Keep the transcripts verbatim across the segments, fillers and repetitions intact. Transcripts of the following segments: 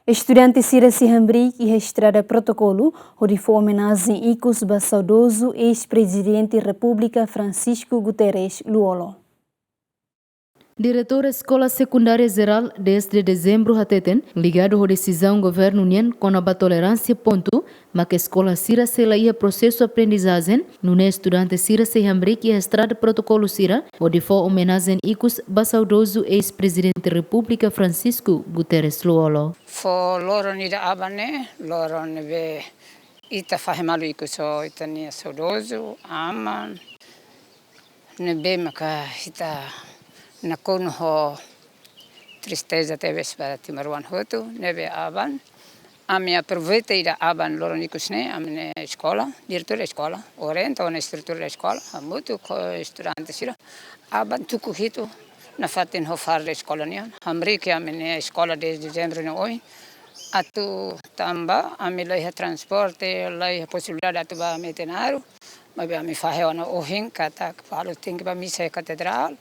Estudante sira sei hamriik iha estrada protokolu hodi fó omenajen ikus ba saudozu eis-Prezidente Repúblika Francisco Guterres Lú-Olo. Diretór Eskola Sekundária Jerál dez de Dezembru hateten, ligadu ho desizaun governu nian kona-ba toleránsia pontu, mak eskola sira sei la iha prosesu aprendizajen, nune'e estudante sira sei hamriik iha estrada protokolu sira, hodi fó omenajen ikus ba saudozu eis-Prezidente Repúblika Francisco Guterres Lú-Olo. Fó loron ida aban ne'e, loron ne'ebé ita fahe malu ikus ho ita-nia saudozu aman, ne'ebé maka ita nakonu ho tristeza tebes ba timoroan hotu, ne'ebé aban. Ami aproveita ida aban loron ikus ne'e, ami-nia eskola, diretór eskola, orienta ona estrutura eskola, hamutuk ho estudante sira, aban tuku hitu nafatin ho farda eskola nian, hamriik iha ami-nia eskola dez de Dezembru nia oin, atu tanba ami la iha transporte, la iha posibilidade atu bá Metinaro, maibé ami fahe ona ohin katak balu tenke bá misa iha katedrál.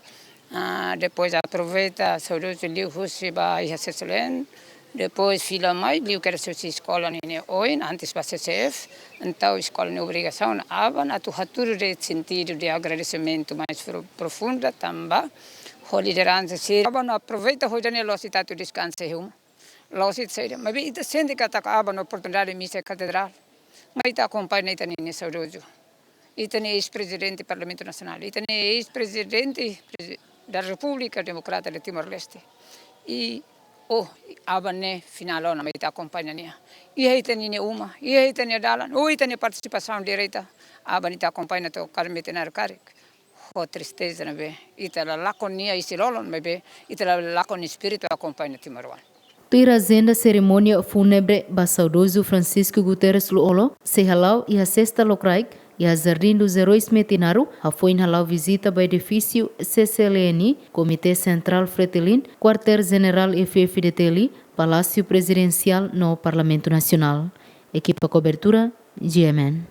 Ah, depois aproveita saudozu liuhusi bá iha Seselen. Depois fila mai liu kedas husi eskola ninia oin, antes bá C C F. Entaun eskola nia obrigasaun aban atu hatudu de'it sentidu de agradesimentu mais pro-, profunda tanba ho lideransa sira. Aban aproveita ho ida-ne'e la'ós ita atu deskansa iha uma. La'ós ita saida. Maibé ita sente katak aban oportunidade misa iha katedrál. Mai ita akompaña ita-nia saudozu. Ita-nia eis-Prezidente Parlamentu Nasionál. Ita-nia eis-Prezidente Prezi-, da Repúblika Demokrátika de Timor-Leste. I, oh, aban ne'e finál ona mai ita akompaña nia. Iha ita-nia uma, iha ita-nia dalan, oh, ita-nia partisipasaun direta. Aban ita akompaña to'o karik Metinaro karik. Ho tristeza ne'ebé ita la lakon nia isin-lolon, maibé ita la lakon espíritu akompaña timoroan. Tuir ajenda, serimónia fúnebre ba saudozu Francisco Guterres Lú-Olo sei hala'o iha sesta lokraik iha Jardim dos Heróis Metinaro, hafoin hala'o vizita ba edifísiu C C L N, Komité Sentrál Fretilin, Kuartél Jenerál F F D T L, Palásiu Prezidensiál no Parlamentu Nasionál. Ekipa kobertura, G M N.